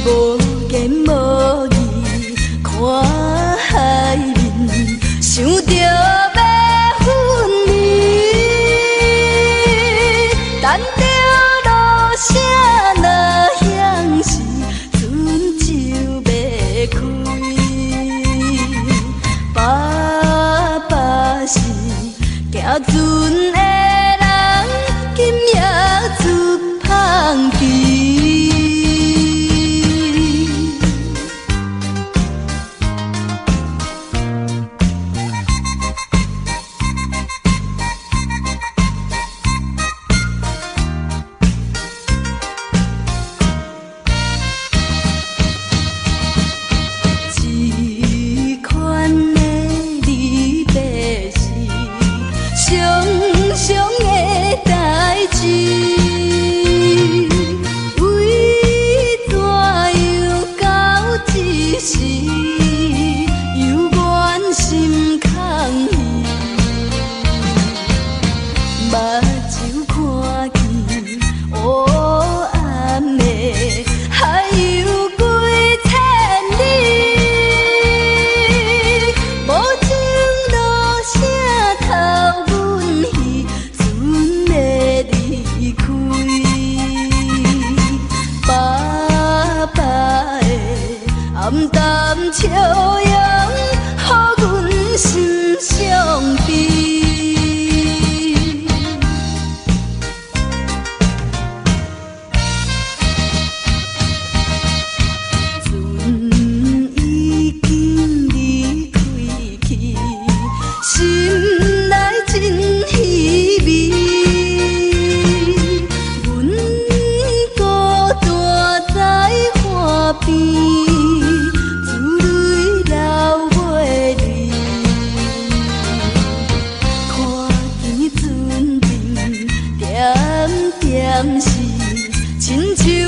無言無語看海面，想著欲分離，等著落聲若響時，船就欲開。爸爸是行船的人，今夜出芳期。這款的離別是常常的代誌，為怎樣到這時猶原心空虛？目睭看見烏暗的海洋幾千里，無情落聲頭阮彼船的離開。爸爸的暗淡笑容，予阮心傷悲。船已經離開去，心內真稀微。阮孤單在岸邊，珠淚流。念是，親像